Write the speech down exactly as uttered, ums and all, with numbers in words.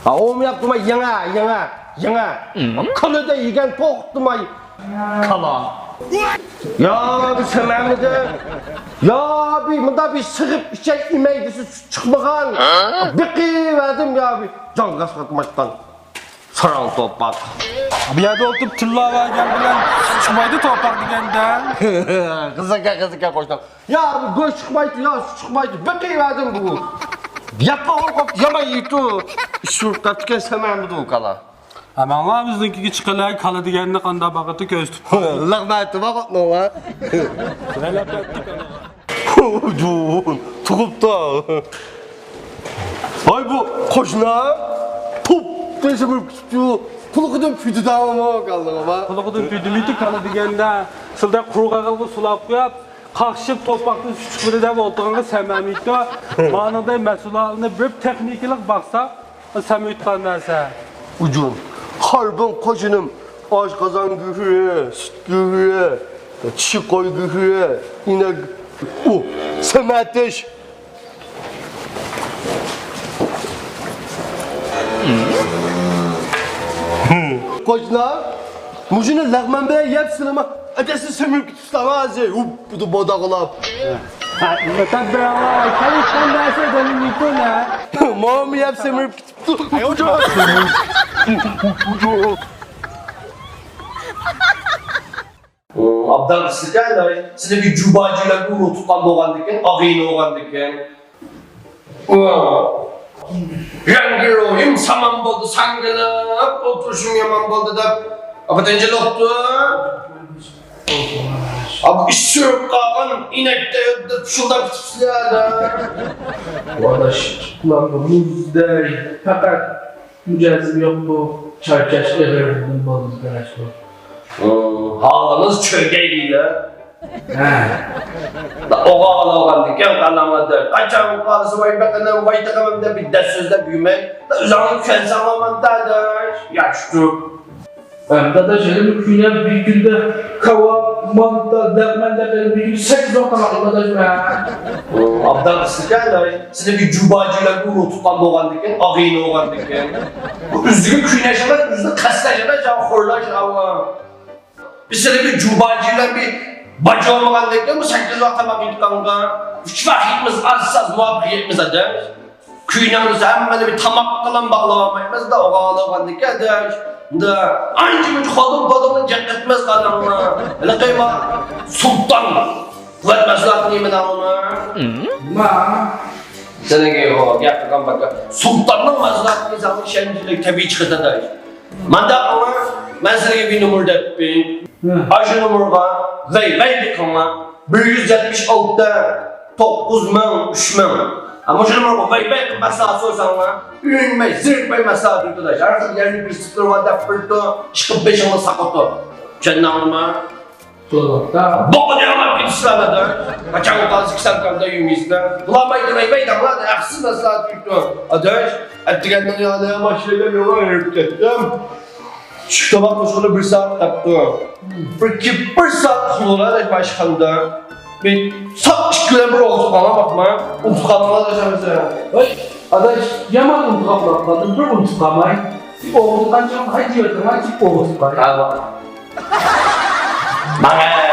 ھا، ئومياپ تۇرماي، يېڭە، يېڭە، يېڭە. كالىدا يېگەن توختىماي. كالا. يا بىر سەمەمىدىن. يا بىر مۇنداق بىر سىغىپ ئىچەي ئىمەي دېسە سۈت چىقمىغان. بېقىۋەردىم يا بىر جانغا ئاسقاتمايتقان. ساراڭ توپاق. بۇ يەردە ئولتۇرۇپ تىللاۋەرگەن بىلەن سۈت چىقمايدۇ توپاق دېگەندە. قىزىكەن، قىزىكەن قوشنا. يا بۇ گۆش چىقمايتتى، يا سۈت چىقمايتتى. بېقىۋەردىم بۇ. ياپمىغان قوپتى، يامان يېيىتتى. ئىششۇرۇپ قاپتىكەن سەمەمىدۇ كالا. ھەممەڭلار بىزنىڭكىگە چىقىڭلار، كالا دېگەننى قانداق باقىتى كۆرسىتىپ قويدۇم. لەغنەتى بار ئوتنىڭ ۋە. جون، تۇغۇپتا. ھاي بۇ قوشنا. توپ دېسە بىر كۈتۈپتۇ. قۇلىقىدىن پۈدۈدامۇ كالىغىما. قۇلىقىدىن پۈدۈمىتى كالا دېگەندە، سىلدە قۇرغاغىلغا سۇلاپ قويۇپ، قاقشىپ توپاقتىن سۈت چىقمىدى دەپ ئولتۇرغانغا سەمەمىيتتۇ. مانىڭدەك مەسئۇللارنى بىر تېخنىكىلىق باقساق، سەمەيتقان نەرسە. ئۇجۇن، خاربىن قوشۇنۇم، ئاشقازان گۆھىرى، سۈت گۆھىرى، چىشى قوي گۆھىرى، ئىنەك، ئۇ، سەمەتىش. قوشنا، مۇشۇنى لەغمەن بىلەن يەپ سىلىما، ئەتەسى سۈمۈرۈپ كېتىپسىلەر ھازىر، ھۇپ، بۇدا بوداغلاپ. ماما يەپ سۈمۈرۈپ ئوبدان قىسىكەن، سېنى بىر جۇباجىلەرگە ئۇرۇق تۇغقان بولغاندىكىن، ئاغىنە بولغاندىكىن. رەڭگى روھىم سامان بولدى، ساڭگىلاپ ئولتۇرۇشۇم يامان بولدى دەپ، ئاپا تىنچلىقتۇ. ئاپا ئىش سۈرۈپ قالغان ئىنەكتە يۈردى، پۇشۇلداپ كېتىپسىلەر. ئاداش، ئۇلارغا مۇزدەي، پەقەت مىجەزىم يوق بۇ، چارچاش ئېغىر بولدى قاراشلار. ھالىڭىز چۆرگەي دېيىلە. ھە. ئوغا ئالغاندىكىن قالاڭلار. قاچان قالسا ۋاي بېقىنىم، ۋاي تېغىم دەپ بىر دەس سۆزلەپ يۈرمەي. ئۆزۈڭنى چۈشەنسەڭلار مانا داداش. ياخشى تۇر. ھەم داداش، ھېلى بىر كۈنى بىر كۈندە كاۋاپ، مانتا، لەغمەن دەپ ھېلى بىر كۈندە سەككىز ۋاق تاماق يېمە داداش مەن. ئابدال قىسىكەن داداش. سېنى بىر جۇباجىلەرگە ئۇرۇق تۇغقان بولغاندىكىن، ئاغىنە بولغاندىكىن. بۇ ئۆزىگە كۈينەش ئەمەس، ئۆزىنى قەستەش ئەمەس، يا خورلاش ئاۋۇ. بىز سېنى بىر جۇباجىلار بىر باجا بولمىغاندىكىن، بۇ سەككىز ۋاق تاماق يېگەنگە، ئۈچ ۋاق يەيمىز، ئاز ساز مۇۋاپىق يەيمىز ئاداش. كۈينەڭ بىز ھەممىنى بىر تاماق بىلەن باغلاۋالمايمىز-دە، ئوغا ئالغاندىكىن ئاداش. ئۇندا ئانچە مۇنچە خودۇم پودۇمنى جىق ئېتىمىز قالدىڭمۇ؟ ھېلىقى ما سۇلتان. قۇۋۋەت مەھسۇلاتىنى يېمىدىڭمۇ؟ ما. سېنىڭكى ئۇ گەپ قىلغان باكا. سۇلتاننىڭ مەھسۇلاتىنى يېسەڭ ئىشەنچلىك تەبىئىي چىقىدۇ دەيدۇ. مانداق قىلىڭلار، مەن سىلەرگە بىر نومۇر دەپ بېرەي. ھە. ئاشۇ نومۇرغا ۋەي ۋەي بېقىڭلار. بىر يۈز يەتمىش ئالتە، توققۇز مىڭ، ئۈچ مىڭ. ھە، مۇشۇ نومۇرغا ۋەي ۋەي قىلىپ مەھسۇلات سورىساڭلار، ئۆيۈنمەي، زېرىكمەي مەھسۇلات ئۆتىدۇ. ھەر خىل يەرنى كۆرسىتىپ تۇرۇڭلار دەپ بېرىدۇ، ئىشقىلىپ بېشىڭلار ساقىتىدۇ. چۈشەندىڭلارمۇ؟ بولۇپتا. بوققا دېڭىپ كېتىشلەر ئاداش. قاچان قالسا كىسەن كامدا يۈمىسىلەر. بۇلار مايدا مەي مەي دەڭلار، ھەقسىز مەسلىھەت بېرىپتۇ. ئاداش، ئەتىگەندىن يانى ماشىنىغا يولغا ھېرىپ كەتتىم. چۈشلۈك تاماق قوشقىلى بىر سائەت قاپتۇ. بىر كېلىپ بىر سائەت ئۇخلىغىلى ئاداش باشخانىدا. بىر سائەت ئىككى بىلەن بىر ئوغۇتۇپ قالما باقما. ئۇنتۇپ قالماڭلار ئاداش ھەممىسى. ۋاي، ئاداش، يامان ئۇنتۇپ قاپتىم، بىر ئۇنتۇپ قالماي. ئوغۇتقانچە قايتىۋېتىڭلار، ئوغۇتۇپ قاي. ھە، بار. ماڭە